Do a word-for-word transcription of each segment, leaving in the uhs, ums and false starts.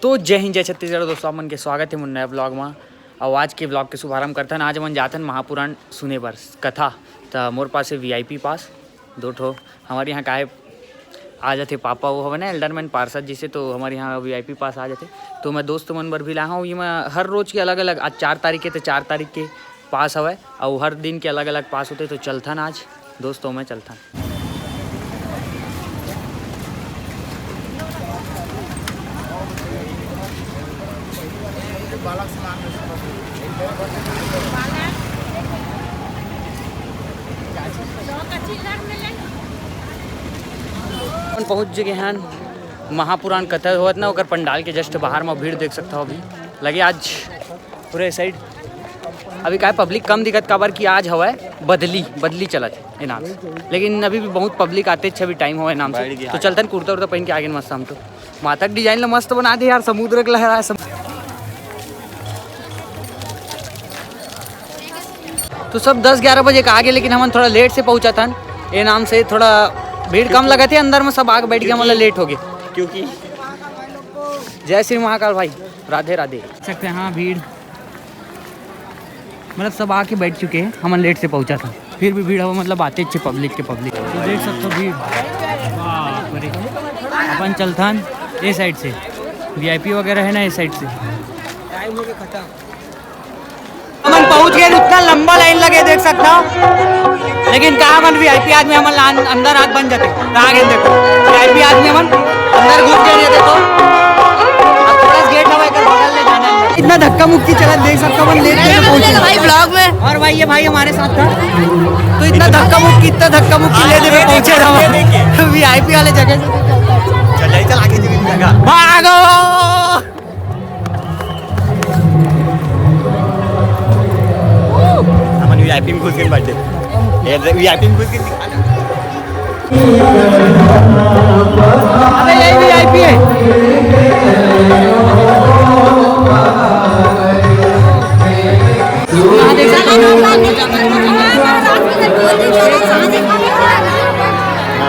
तो जय हिंद, जय छत्तीसगढ़ दोस्तों, आप मन के स्वागत हे मोर नया ब्लॉग मा। अउ आज के ब्लॉग के शुभारंभ करथन। आज हमन जाथन महापुराण सुने बर कथा। त मोर पास हे वीआईपी पास, दो ठो। हमर यहाँ काहे आ जाथे पापा, वो हवे ना एल्डरमैन पार्षद जी से, तो हमर यहाँ वीआईपी पास आ जाथे। तो मैं दोस्त मन बर भी लाए हूँ, ये मैं हर रोज के अलग अलग, आज चार तारीख के, तो चार तारीख के पास हवय, अउ हर दिन के अलग अलग पास होथे। तो चलथन आज दोस्तों में चलथन। अपन पहुंच गए हन महापुराण कथा होवत ना, ओकर पंडाल के just बाहर में भीड़ देख सकता हो। अभी लगे आज पूरे साइड अभी काय पब्लिक कम दिखत, काबर कि आज हवय बदली, बदली चलत हे ए नाम से। लेकिन अभी भी बहुत पब्लिक आते, अच्छा भी टाइम हवय नाम से। तो चलतन कुर्ता उर्ता पहन के आगे मस्त हम तो। माता के डिजाइन ला मस्त बना दे यार, समुद्र के लहरा है सब। तो सब दस ग्यारह बजे का आगे, लेकिन हमन थोड़ा लेट से पहुंचा थन, ए नाम से थोड़ा भीड़ कम लगत हे अंदर में, सब आके बैठ गया, मतलब लेट हो गए। क्योंकि जय श्री महाकाल भाई, राधे राधे। देख सकते हैं, हाँ, भीड़ मतलब सब आके बैठ चुके हैं, हमन लेट से पहुंचा था, फिर भी भीड़ हवा मतलब आते अच्छे पब्लिक के पब्लिक। तो देख सकते हो भीड़, बाप रे। अपन चलथन ए साइड से, वीआईपी वगैरह है ना ए साइड से। हमन पहुंच गए, इतना लंबा लाइन लगे देख सकता हो, लेकिन का हमन वीआईपी आदमी हमन ला-, अंदर आग बन जाते। आगे देखो, वीआईपी आदमी हमन अंदर घुस गए रहते तो। अब थोड़ा सा गेट हवा एकर बगल ले जाना है। इतना धक्का मुक्की चला देख सकता हूँ, लेट से पहुंचे भाई ब्लॉग में। और भाई ये भाई हमारे साथ था, तो इतना धक्का मुक्की, इतना धक्का मुक्की ले दे पहुंचे था वीआईपी वाले जगह से। चल, चल, आगे चल, जगह। भागो। हमन वीआईपी में घुस गए बैठे। ये वीआईपी में घुस गए। अबे यही वीआईपी है।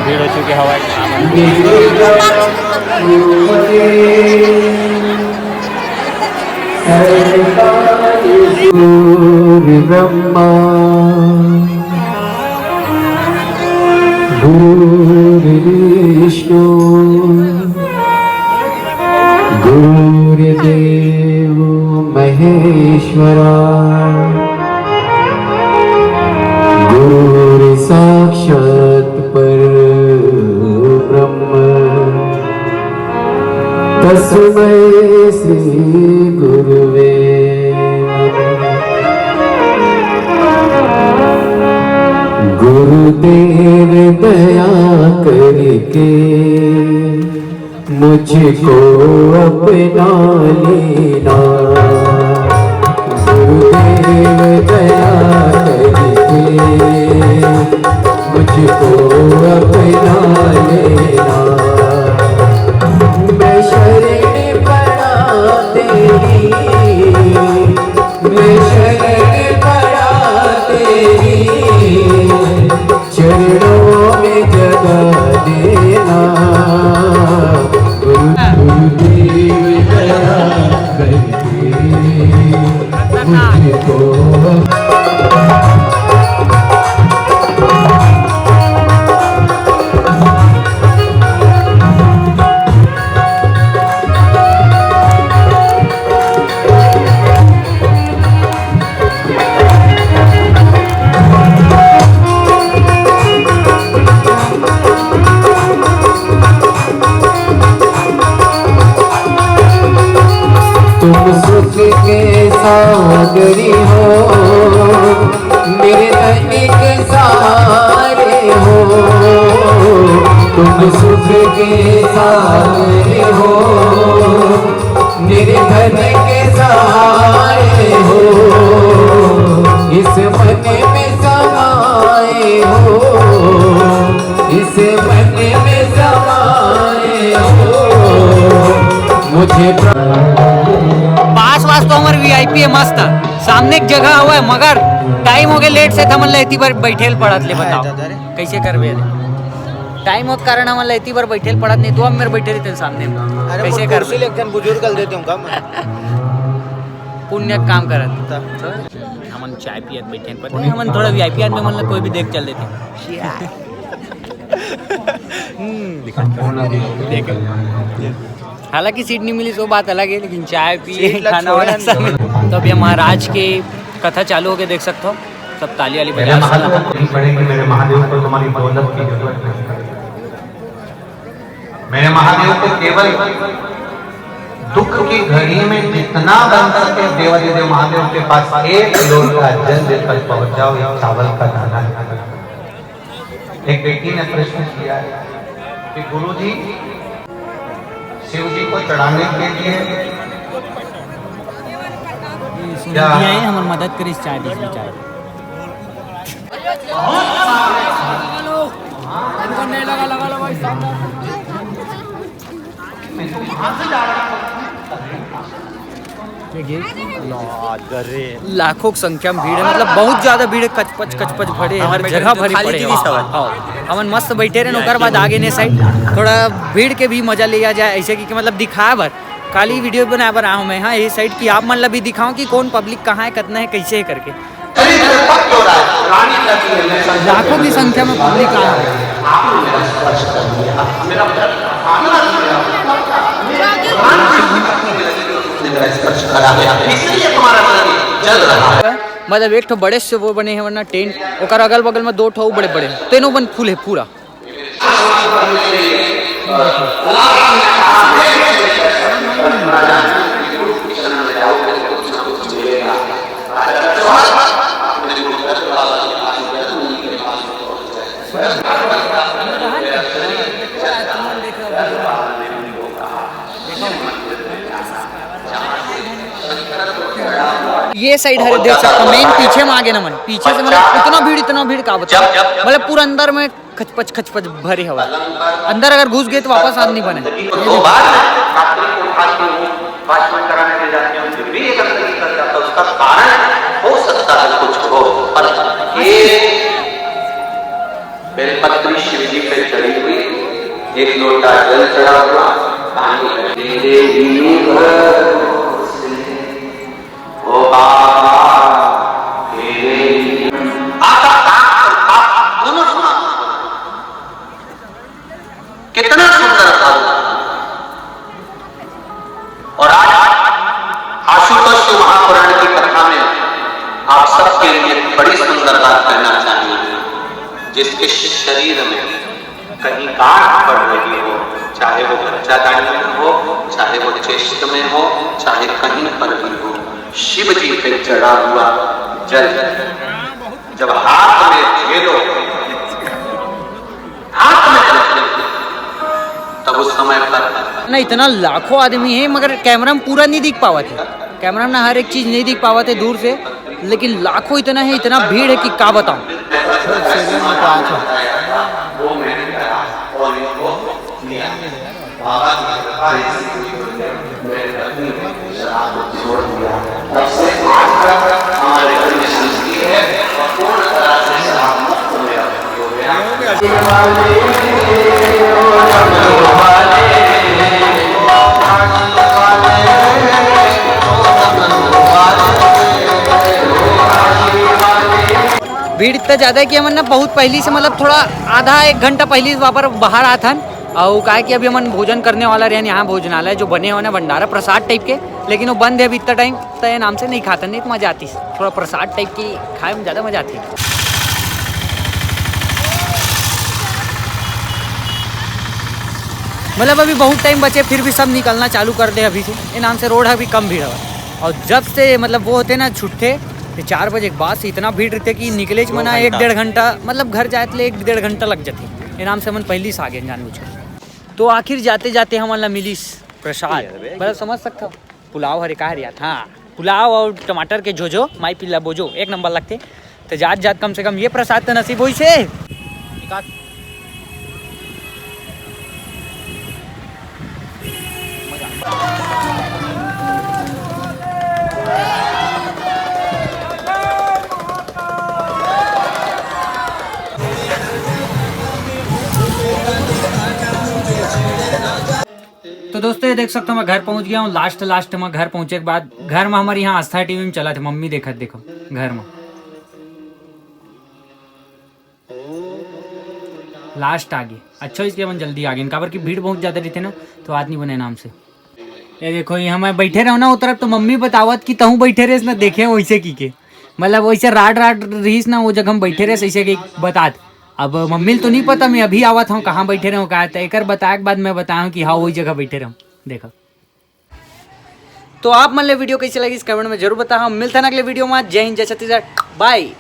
भीड़ हो चुकी है हवा। गुरु ब्रह्मा गुरु विष्णु गुरुर्देव महेश्वरा गुरु साक्षात पर ब्रह्म तस्मै श्री गुरुवे नमः। गुरुदेव दया करके मुझको अपना लेना। गुरुदेव दया करके मुझको अपना लेना। मैं शरण पड़ा तेरी, मैं शरण पड़ा तेरी, चरणों में जगह देना। गुरु गुरुदेव दया करके मुझको तुम सुख के सागरी हो, निर्धन के सहारे हो। तुम सुख के सागरी हो, निर्धन के सहारे हो। इस मन में समाए हो, इस मन में समाए हो। मुझे पास वास तो हमर वीआईपी है मस्त, सामने एक जगह हुआ है, मगर टाइम हो गया लेट से, थमन लेती पर बैठेल पड़त ले, बताओ कैसे करबे रे? टाइम होत कारण हमन ला इतनी बार बैठे ल पड़त नहीं, तो अब मेरे बैठे रहते हैं सामने में। अरे, कैसे मोर कर कुर्सी ले एक जन बुजुर्ग ल देते हूँ का मैं? पुण्य काम करत। हमन चाय पियत बैठे हैं, पता है, हमन थोड़ा वीआईपी आदमी, हमन ला कोई भी देख चल देते हैं। हम्म। देख। हालांकि सीट नहीं मिली, वो बात अलग है, लेकिन चाय पिए, सीट ला खाना छोड़े वाना नहीं। सब। तो अभी महाराज के कथा चालू हो गए, देख सकते हो, सब ताली वाली मेरे बजा। महादेव को नहीं पड़ेगी, मेरे महादेव को तुम्हारी दौलत की जरूरत नहीं पड़ेगी। मेरे महादेव को केवल दुख की घड़ी में जितना बन सके, देवादिदेव महादेव के पास एक लोटा जल लेकर पहुंच जाओ, एक चावल का दाना। एक बेटी ने प्रश्न किया है कि गुरु जी, शिव जी को चढ़ाने के लिए क्या हमर मदद करिस, चाय दीस बेचारा। लाखों की संख्या में भीड़ है, मतलब बहुत ज्यादा भीड़ है, कचपच कचपच भरे, हर जगह भरी पड़े है। हाँ, हमन मस्त बैठे रहे, ओकर बाद आगे ने साइड थोड़ा भीड़ के भी मजा लिया जाए, ऐसे कि, कि मतलब दिखाए बर काली वीडियो बनाए बर आऊँ मैं। हाँ, ये साइड की आप मन ला भी दिखाऊं कि कौन पब्लिक कहाँ है, कितना है, कैसे है करके। लाखों की संख्या में पब्लिक आ रही है। मतलब एक ठो बड़े से वो बने हैं, वरना टेंट, ओकर अगल बगल में दो ठो बड़े बड़े, तीनों बन फुल है पूरा। ये साइड हरे देख सकते हो, मेन पीछे में आगे ना मन, पीछे से मतलब इतना भीड़, इतना भीड़ का बता, मतलब पूरा अंदर में खचपच खचपच भरे हवा। अंदर अगर घुस गए तो वापस आदमी बने। भाषण कराने ले जाते हैं, फिर भी एक अंदर निकल जाता है। उसका कारण हो सकता है कुछ हो, पर ये बेलपत्री शिव जी पे चढ़ी हुई, एक लोटा जल चढ़ा हुआ, पानी का, ओ बाबा, आपका काम और पाप दोनों समान। कितना सुंदर भाव। और आज आशुतोष महापुराण की कथा में आप सबके लिए बड़ी सुंदर बात कहना चाहेंगे। जिसके शरीर में कहीं गांठ पड़ रही हो, चाहे वो बच्चादानी में हो, चाहे वो चेस्ट में हो, चाहे कहीं पर भी हो, शिव जी पे चढ़ा हुआ जल जब हाथ में झेलो, हाथ में जब झेलो, तब उस समय पर ना इतना लाखों आदमी है, मगर कैमरा में पूरा नहीं दिख पावत है। कैमरा में ना हर एक चीज नहीं दिख पावत है दूर से, लेकिन लाखों इतना है, इतना भीड़ है कि का बताऊं। भीड़ इतना ज्यादा है कि हमन ना बहुत पहली से, मतलब थोड़ा आधा एक घंटा पहली से वहाँ पर बाहर आथन। और काहे कि अभी हमन भोजन करने वाला रहन यहाँ भोजनालय जो बने हुए ना भंडारा प्रसाद टाइप के, लेकिन वो बंद है अभी इतना टाइम, तो ये नाम से नहीं खाथन, नहीं तो मजा आती। थोड़ा प्रसाद टाइप की खाए में ज्यादा मजा आती। मतलब अभी बहुत टाइम बचे, फिर भी सब निकलना चालू कर दे अभी से। ये नाम से रोड है, अभी कम भीड़ है। और जब से मतलब वो होते ना छुट्टे, ये चार बजे के बाद से इतना भीड़ रहते कि निकले च मना एक डेढ़ घंटा, मतलब घर जाए ले एक डेढ़ घंटा लग जाते। ये नाम से हमन पहली से आगे जानबूझ के। तो आखिर जाते जाते हमन ला मिलिस प्रसाद, मतलब समझ सकता हो, पुलाव हरे का हरे यार, हाँ, पुलाव और टमाटर के झोझो, माई पिल्ला बोझो, एक नंबर लगथे। तो जात जात कम से कम ये प्रसाद तो नसीब होइस हे। तो दोस्तों, ये देख सकते हो, मैं घर पहुंच गया हूँ। लास्ट लास्ट में घर पहुंचे के बाद घर में हमारे यहाँ आस्था टीवी में चलत हे, मम्मी देखत, देखो घर में लास्ट आगे। अच्छा, इसके मन जल्दी आगे, काबर कि भीड़ बहुत ज्यादा रहिथे ना, तो आत नहीं बने नाम से। ये देखो, यहाँ मैं बैठे रहूँ ना, वो तरफ तो मम्मी बतावत कि तहूँ बैठे रहे ना, देखे वैसे की के, मतलब वैसे राड राड रहीस ना, वो जगह हम बैठे रहे, ऐसे कि बतात। अब मम्मी ल तो नहीं पता मैं अभी आवत हूँ, कहाँ बैठे रहूँ, कहाँ, तो एकर बताए के बाद मैं बताऊँ कि हाँ, वही जगह बैठे रहूँ। देखो, तो आप मन ले वीडियो कैसे लगी, इस कमेंट में जरूर बताओ। मिलता ना अगले वीडियो में। जय हिंद, जय छत्तीसगढ़, बाय।